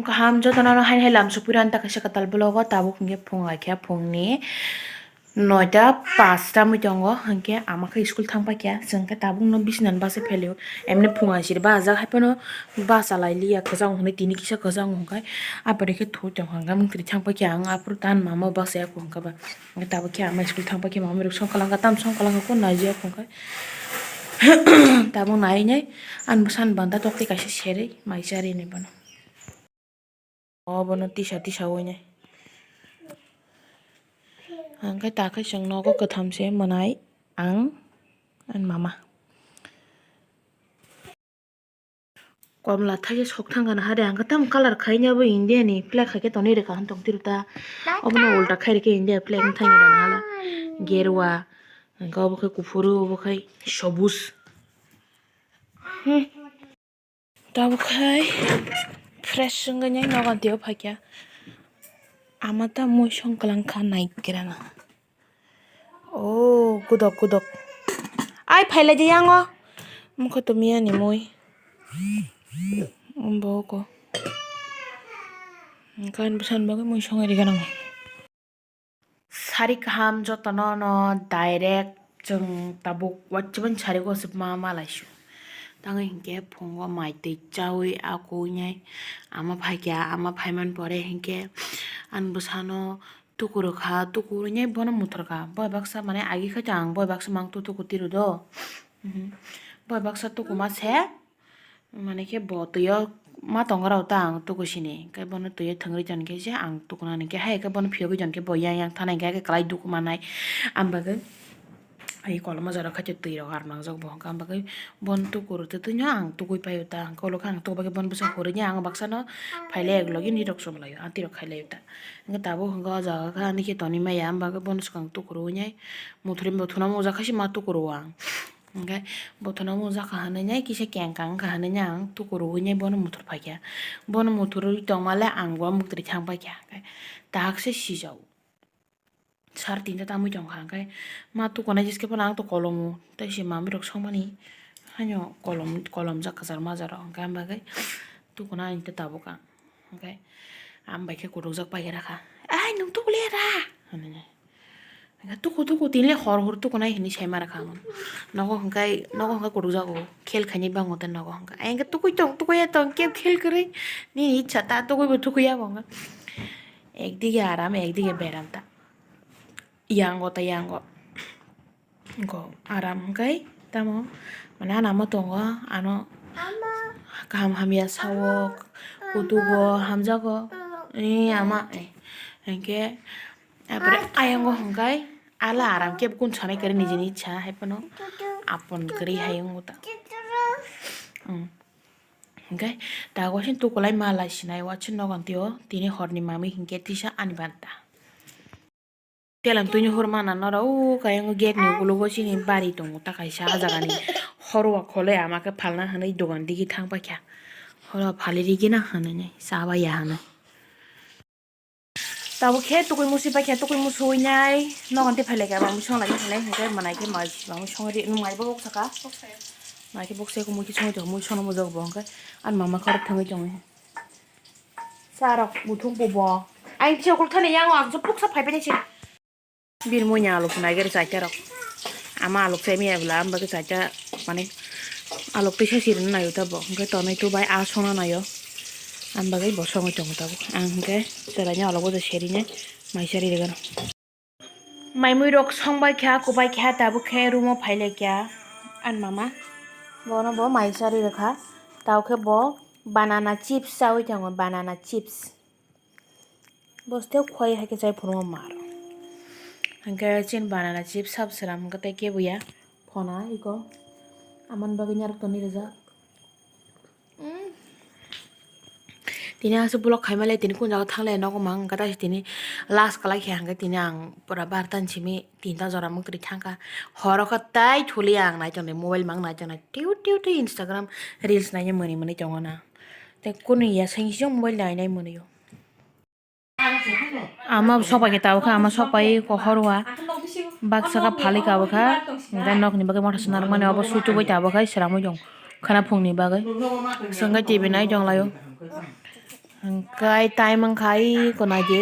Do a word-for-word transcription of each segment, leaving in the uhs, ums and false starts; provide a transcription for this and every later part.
Kaham jotono no haini hai lam sopirani ta kaisa kwtal vlog o tabuk hinkhe phung laikha phungni noita pasta mui tongo hinkhe ama khe school thang paikha chwng khe tabuk no bisnani basa phelio emni phung aisiri bachajak haiphano basa lai liya kwchang hwnwi tini kisa kwchang hwnkhai aboni khe thwi tongkha hwnkhai mungtri thang paikha ang aphuru tan mama basa ya hwnkhai ba. Tabuk khe ama school thang paikhe mamai rok songkha langkha tam songkha langkha kok naijak hwnkhai tabuk nai nai ani bwsani banda tok tei kaisa serwi mai charwi nai bono. Obono tisa tisa oi nai hwnkhai ta khe chwng nogo kwtham se mwnai ang ani mama. Komla thaisa sok thang gana hade ang khe tamo colour khaina bo India ni flag hai khe tonwi rwkha hwn tong tiro ta. Obono ulta khai rwkhe India flag wng thangwi rwna hala gerwa hwnkhe obo khe kuphuru obo khai sobuj. Hmm. Tabuk khai fresh wngwi nai nogo twiwi phaikha ama ta mui songklang kha naikrana. Oh, kudok, kudok. Ai, phailai di yango. Mukha to miya ni mui. Umbo ko. Kan bwsani bagwi mui songai rigana. Sari kaham jotono no direct chwng tabuk wachiban sari go se ma malaisu. Tangwi hinkhe phungo mai twi chawi akui nai ama phaikha, ama phaiman pore hinkhe ani bwsano tuku rwkha, tuku rwinai bono muthurkha. Boi baksa mane agi khaito ang boi baksa mang tu tuku tiru do. Mhm. Boi baksa tuku ma se, mane khe bo twi o ma tongo rw ta ang tuku sini. Khe bono twi o thwngwi jon khe se ang tuku nani khe hai khe bono phiyogwi jon khe bo yang yang thana hinkhe kwlai duk manai. Ang bagwi ai koloma jora khaito twi rok ar nangjak bo hwnkha. Ang bagwi bono tuku rw twi no ang tukui paio ta. Ang khe ulo khe ang tuku bagwi bono bwsa hurui ya ang baksa no phailai ek logi ni rok chumlaio. Ang twi rok khailaio ta. Hwnkhe tabuk hwnkhe o jaga khe ani khe tonwi maya, ang bagwi bono swkang tuku rwui nai muthuri bo thuna mujak khe se ma tuku rwo ang. Hwnkhe bo thuna mujak kha hwnwi nai kisa keng kang kha hwnwi nai ang tuku rwui nai bono muthur phaikha. Bono muthurwi tongma le ang bo muktwi thang paikha. Hwnkhe tahak se sijao. Sar tinta tamwi tongkha, hwnkhe ma tukunai jiske phano ang to kolomo tei se mamwi rok songmani haino kolom, kolomjak kwchar majaro, hwnkhe ang bagwi tukuna ani ta tabuk ang, hwnkhe ang bai khe kutukjak paikha rakha, "Ai, nwng tukuliya da?" hwnwi. Hwnkhe, "Tuku, tuku, tinle hor hor tukunai," hwnwi saima rakha ang. Nogo hwnkhe, nogo hwnkhe kutukjago, khel khainai bango tei nogo hwnkhe. Ai hwnkhe, "Tukui tong, tukuya tong, kebo khel kwrwi, nini ichha ta, tukuibo tukuya bo," hwnkhe. Ekdige aram, ekdige beram ta. Yango ta yango. Go aram hwnkhe tamo mane ano amo tongo ano kaham hamya sao kutugo hamjago. Ee ama ee hwnkhe apore ayang o hwnkhe ala aram kebo kun sanai kwrwi nijini ichha hai phano apon kwrwi hai wngo ta. Hwnkhe ta waising tukulai ma lai sinai waising nogon tio tini horni mami hwnkhe tisa ani banta. Telam twino hor mana norok o kayang gate ni ukulogo chini bari tongo ta kaisa ah jagani horo khole ama khe phalna hinwi dogan digi thang paikha horo phali rigi na hinwi chaba ya hinwi. Tabuk khe tukui musi paikha tukui musi ui nai nogon tei phailai kha mami song lai khe phailai hwnkhe mwnai khe mai mami song ri mwnai bo bok saka mwnai khe bok se mui khe song ri tong mui sono mujak bo hwnkhe ani mama khorok thangwi tongwi. Charok muthung bo bo. Ai, bisi okol thani yang o ang jopuk sa phai phai se. Bir mui ni alok nai gari chaita rok. Ama alok chai maya bwla, am bagwi chaita mane alok tei sa siri nai ta bo. Hwnkhe tonwi tu bai a sona nai o. Am bagwi bo songwi tongo tabuk. Ang hwnkhe chwraini alok bo seri nai mai sari rwgano. Mai mui rok song bai kha, kubai kha, tabuk khe room o phai lai kha ani mama. Bono bo mai charwi rwkha. Tabuk khe bo banana chips chawi tongo, banana chips. Bo steo khwlai hai khe chai phuru ma rw. Hwnkhe chini banana chips sab sram hwnkhe tei kebo ya. Phona iko. Amoni bagwi narwk toni rijak. Tini aswk vlog khaima le tini kun jaga thang le nogo mang wngkha tei tini last kwlai khe hwnkhe tini ang pura bartan simi tinta jora mung twi thangkha horo khe tai thuli ang nai tongnai mobile mang nai tongnai tiu tiu tiu Instagram reels naina mwnwi mwnwi tongo na tei kunu ya sengsi mobile nai nai mwnwi o. Ama sokpai khe tabukha, ama sokpai kohorwa baksa kha phalwi kabukha, hwnkhe nokni bagwi motha swnarwkmani obo sutubui tabukha, sramwi tong khwna phungni bagwi. Swngkhe T V nai tonglaio. Hwnkhe time wngkha ai kwnai di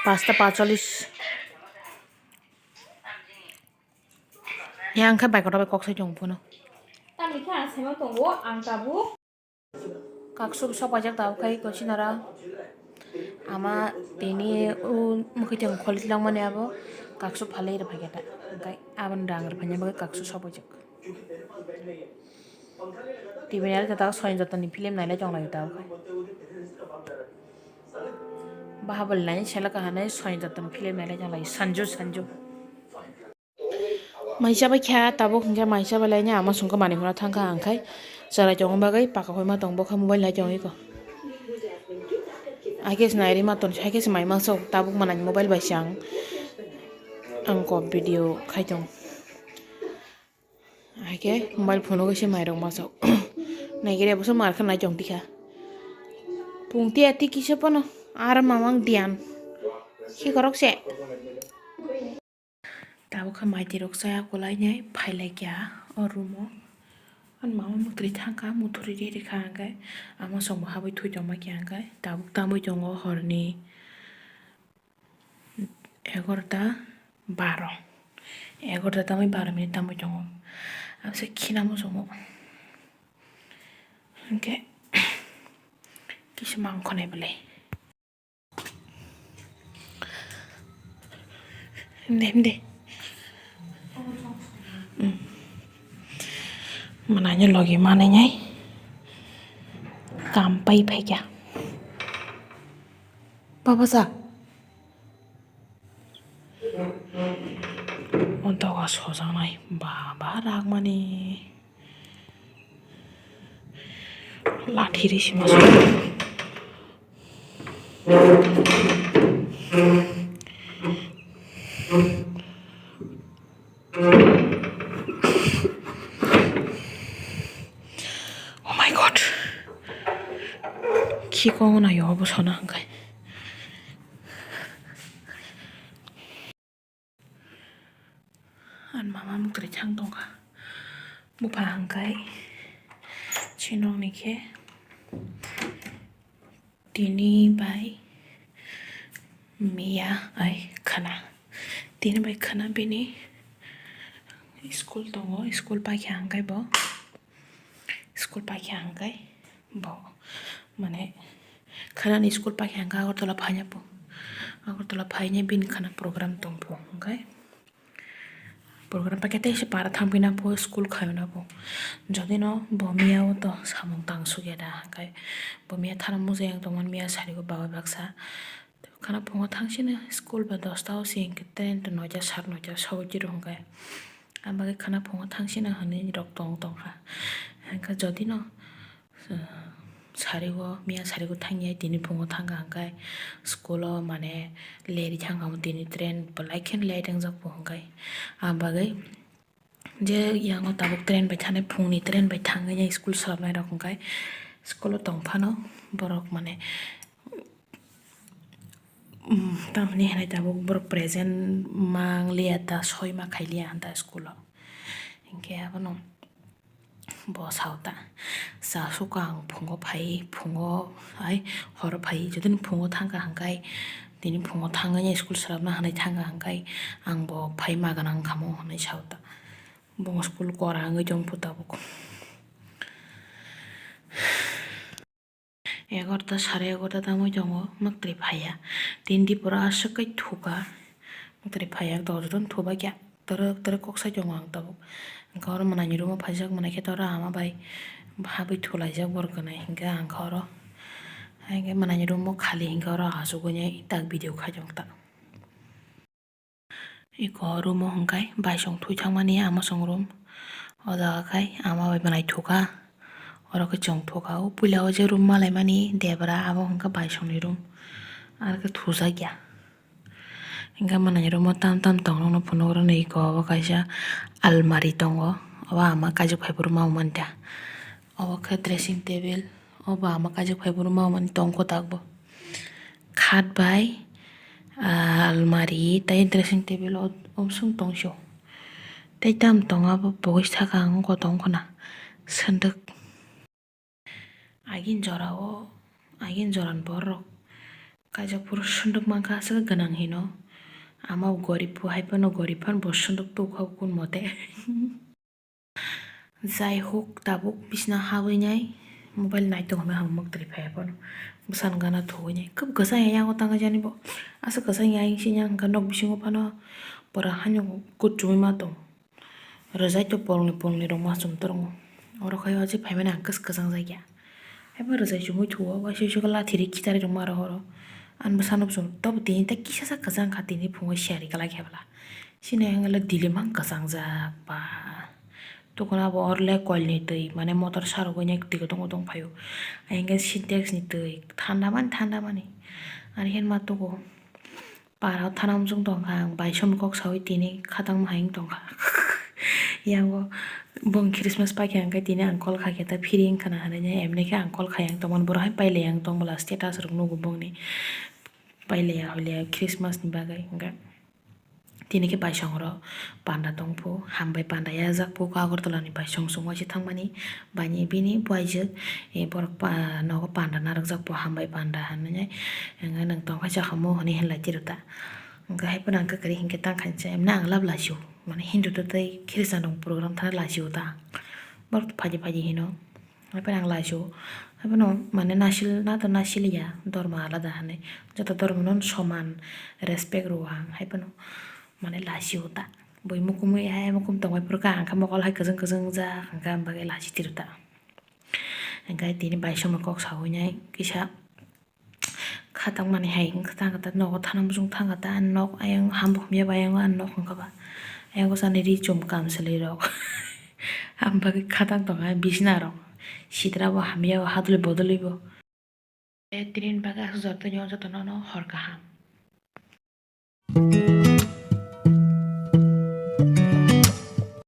pasta pacholis. Yang khe bai kotor bai kok sai chong phano. Tamni khe ang saiman tongo, ang tabuk. Kaksuk sok paijak tabuk khai kosinara. Ama tini o mwkhwtwng kholi langmani abo kaksuk phalwi rwphaikha ta. Hwnkhe aboni rang rwphaina bagwi kaksuk sok paijak. T V nai ta soin jotoni film nailai tong lai ta. Bahabal nai sela kahane soin jotoni film nailai tong lai sanju sanju. Maisa bai kha tabuk hwnkhe maisa bai laina ama songkha manwi hwnna thangkha ang khai chwrai tongma bagwi paka hoi ma tong bokha mobile nai tongwi ko. Haikhe se nairwi ma ton haikhe se mai masa tabuk manani mobile bai se ang ang kok video khai tong. Haikhe mobile phone o kaisa mairok masa naikhe abo se mar khe nai tong tikha pung tiya tiki se pono ar mamang diyan khikorok se. Tabuk khe maitwi rok chaya kwlai nai phai lai kha o room o. Ani mama mwtwi thang kha muthuri ri rikha hwnkhe ama song bo habwi thwi tongma khe hwnkhe tabuk tamwi tongo horni egarota baro egarota tamwi baro minute tamwi tongo. Abose khina muchungo hwnkhe kisa mangkhonai belai. Himde, himde. Hmm. Mananya logi mananya. Kampai phaikya. Baba sa. O doga sojaknai baba ragmani. Lathi ri sima suk. Oh my God. Khikong na yo bo sona hwnkhe. Ani mama mwtwi thang tongkha. Bupha hwnkhe chinokni khe tini bai miya ai khana. Tini bai khana bini school tongo, school paikha hwnkhe bo. School paikha hwnkhe bo mane khanani school paikha hwnkhe Agartala phaina po. Agartala phaina bini khana program tongpho hwnkhe program paikha tei se para thangpina po school khaina po. Jodi no bo miya o to samung tang sukya da hwnkhe bo miya thana mujai ang tongmani miya sari o bagwi baksa. Khana phungo thangsina school ba dosta o se hwnkhe train to noita sar noita sogwi tiro hwnkhe. Ang bagwi khana phungo thangsina hinwi rok tong tongkha. Hwnkhe jodi no, uh, sari o miya sari o thangya tini phungo thangkha hwnkhe school o mane leri thangkha tini train belai khe late wngjak po hwnkhe. Ang bagwi je yango tabuk train bai thanai phungni train bai thangwi school swrapnai rok hwnkhe school o tongphano borok mane, um, tamni hinwi tabuk borok present mangliya ta soi ma khailiya hwn ta school o. Hinkhe abono bo sao ta, cha suka ang phungo phai phungo hai horo phai jotoni phungo thangkha hwnkhe tini phungo thangwi school swrapna hinwi thangkha hwnkhe ang bo phai ma gana wngkha mo hinwi sao ta. Bo school kora wngwi tongpho tabuk. Egarota sare egarota tamo tongo, mwktwi phaiya. Tini dipora aswk kai thuka. Mwktwi phaiya, dojoto thuba kya. Twrwk twrwk kok sai tongo ang tabuk. Hwnkhe oro mwnai ni room o phaijak, mwnai khe oro ama bai habwi thulaijak borok kwnai. Hwnkhe ang khe oro, hwnkhe mwnai ni room o khali, hwnkhe oro achugwi tak video khai tong ta. Eko room o hwnkhe baisong thui thangmani ama song room. O jaga khai ama bai mwnai thuka. Oro khe chwng thuka. O puila o je room malaimani debra abo hwnkhe baisongni room. Aro khe thujakya. Hwnkhe mwnai room o tam tam tongrokno phunuknani eko obo kaisa almari tongo. Obo ama kaijak phaiphuru mamani ta. Obo khe dressing table. Obo ama kaijak phaiphuru mamani tong kwtak bo. Khat bai, ah, almari tei dressing table o, o bosong tong sio. Tei tam tongo abo pogoi saka ang ungkha tong khwna swndwk. Agini jora o Agin joran borok kaijak phuru sunduk mankha aswk gwnang hino. Ama gorib bo hai phano gorib phano bo sunduk tukha kun mote. Jai hok tabuk bisna habwi nai mobile nai tongo hinwi hamya mwktwrwi phai phano bwsano gana thugwi nai kwb kwchang ya yango tangwi jani bo aswk kwchang ya ayang sini ang nok bisingo phano pura haino kuchumwi ma tong. Rwjai to polni polni rok ma chum torongo. Oro khai o je phaimani ang kwchang jakya. Haibo rwjai chumui thuo, waisa waisa khe lathi ri khitari rok ma rohoro. Ani bwsano chum tobo tini tei kisa sa kwchang kha tini phungo siyari kwlai khe bwla. Chini ang le dili mang kwchang jak ba. Tukuna bo oro le koil ni twi mane motor sarogwi nai twi tongwi tong phaio. Ayang khe sintex ni twi thanda mani thanda mani. Ani hen ma tugo. Para o thana muchung tongkha ang, bai somni kok saui tini khatang ma hai wng tongkha. Yango bong Christmas paikha hwnkhe tini ang call khaikhe ta phiri wngkha na hinwi, emni khe ang call khai ang tongmani, borok hai pailai ang tong bwla status rok nugo bongni pailaiya hoiliya Christmas ni bagwi hwnkhe. Tini khe baisong oro panda tongphu, hambai panda yajak phu, Agartala ni baisong chwng waisa thangmani, bani bini buaijwk, eh, borok pa-, nogo panda narwkjak phu, hambai panda hinwi, hwnkhe nwng tongkha chakhamu hinwi hinlai tiro ta. Hwnkhe hai phano ang kwrwi hinkhe tang khainsa, emno ang lab lachio, mane Hindu to tei Christian rok program thana lachio ta, borok to phaidi phaidi hino. Haphano ang lachio, haphano mane nasil na to nasiliya, dorma alada hinwi, joto dorma no soman respect rwo ang, haphano mane lachio ta. Bui mukumui hai mukum tongbai phuru kha, ang khe mokol hai kwchwng kwchwng jak, ang khe ang bagwi lachi tiro ta. Hwnkhe tini bai somno kok saui nai kisa khatang mani hai wngkha ta, nogo thana muchung thangkha ta, nok ayang hambo hamya bai ayang nok wngkha ba. Ayang bwsani ri chum kamchwlwi rok. Ang bagwi khatang tongkha bisna rok. Sitra bo hamya o hadwlwi bodolwi bo. Tei tini bagwi aswk joto jotono hor kaham.